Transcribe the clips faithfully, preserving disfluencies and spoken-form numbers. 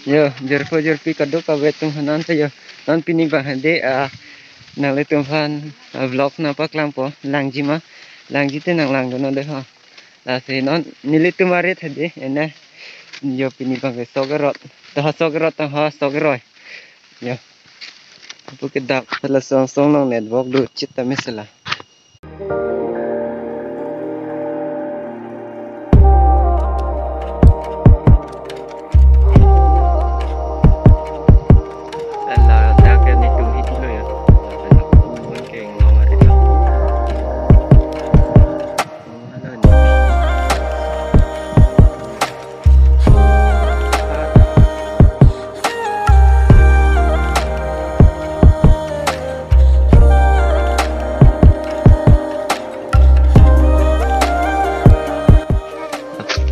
Yo, jirpo jirpi kadokave atum aphan ta yo. Non pini abang hadi, ah, nanglitum aphan, ah, vlog nangpaklangpo, langji ma, langji te nanglangdun non dei ho. Lasi non nelitum arit hadi, ene, yo pini abang ke sok erot, ta ha sok erot, ta ha sok eroi. Yo. Apo ke dak, hala song song nang network do chit ta mesela.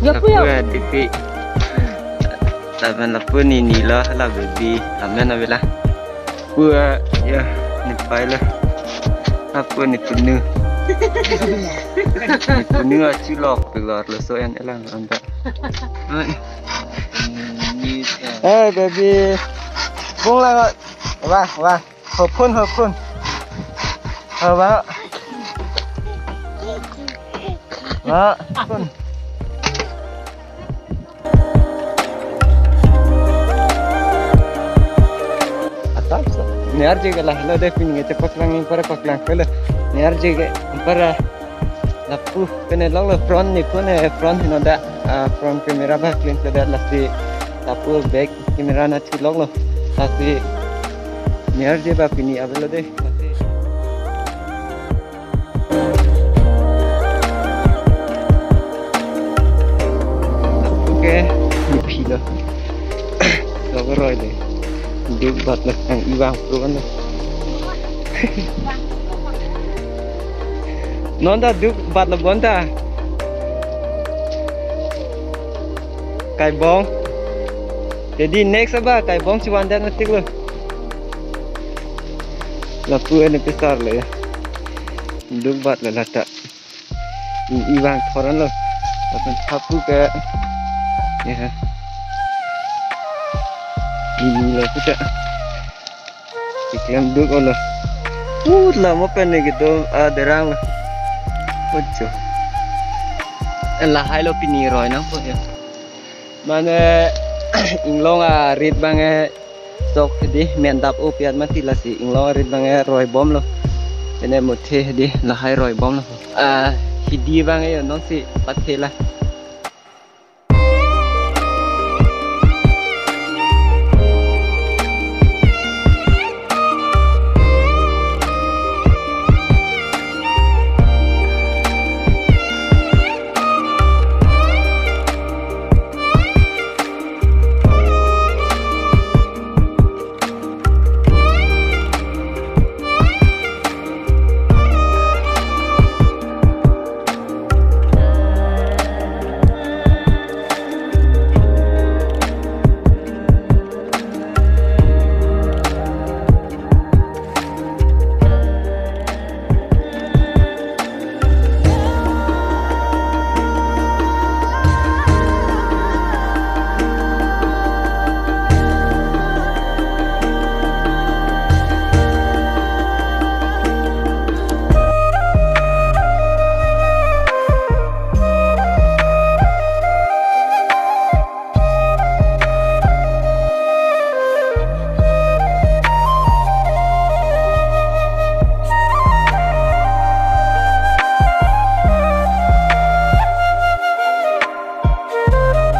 Ya, lapu ya. Lapu ya, Dipi. Lapen lapu nini lo, la baby. Amen, abela. Pu, ya, nepei lo. Lapu nepunu. Nepunu achu lok pilor lo so en elang anta. Hey, baby. Bung lang. Wah, wah. Hopun, hopun. Ho, wah. Wah, hopun. Atap sa. Niar je ke la, lo dei pini ke paklang, para paklang ke lo. Niar je ke para lapu pene lok lo front ni pune front hino da, ah, front camera ba clean ke da lasi lapu back camera na chu lok lo. Lasi niar je ba pini avelo dei. Oke, nephi lo. Sok eroi dei. Duk bat lo, ang iwang pro kan lo. Non ta duk bat lo bon ta. Kaibong. Jadi next aba kaibong si wandan matik lo. Lapu ene pesar lo ya. Duk bat lo lata. Ing iwang thoran lo. Lapen lapu ke. Ya. Ini lo kita. Keklem duk olo. Uh, lama pen ne gitu, ah, derang lo. Ojo. Eh, lahai lo pini roi nangpo ya. Mane, inglong arit abang ke sok hedi mendap o piat mati lasi inglong arit abang ke roi bom lo. Ene muthe hedi lahai roi bom lo. Ah, hedi abang ke yo non si pathe la.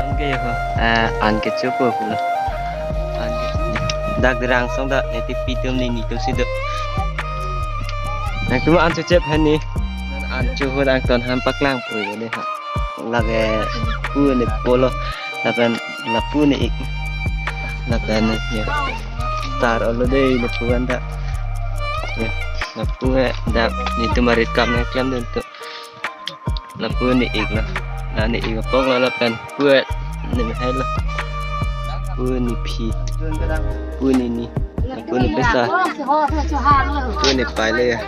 An ke yo, eh, an kecho po pulo. An ke. Dak derang song dak neti pitum ni nitum si do. Nangtum an chechep hani. An cho ho dang ton han paklang po yo ne ha. Lake pu ne polo. Lapen lapu ne ik. Lapen ya. Star olo dei lapu an dak. Ya, lapu ke dak nitum arit kam ne klemdun tu. Lapu ne ik lo. La ne ik apok lo lapen pu ne mehai lo. Pu nephi. Pu nini. Lapu nepesa. Pu nepei lo ya.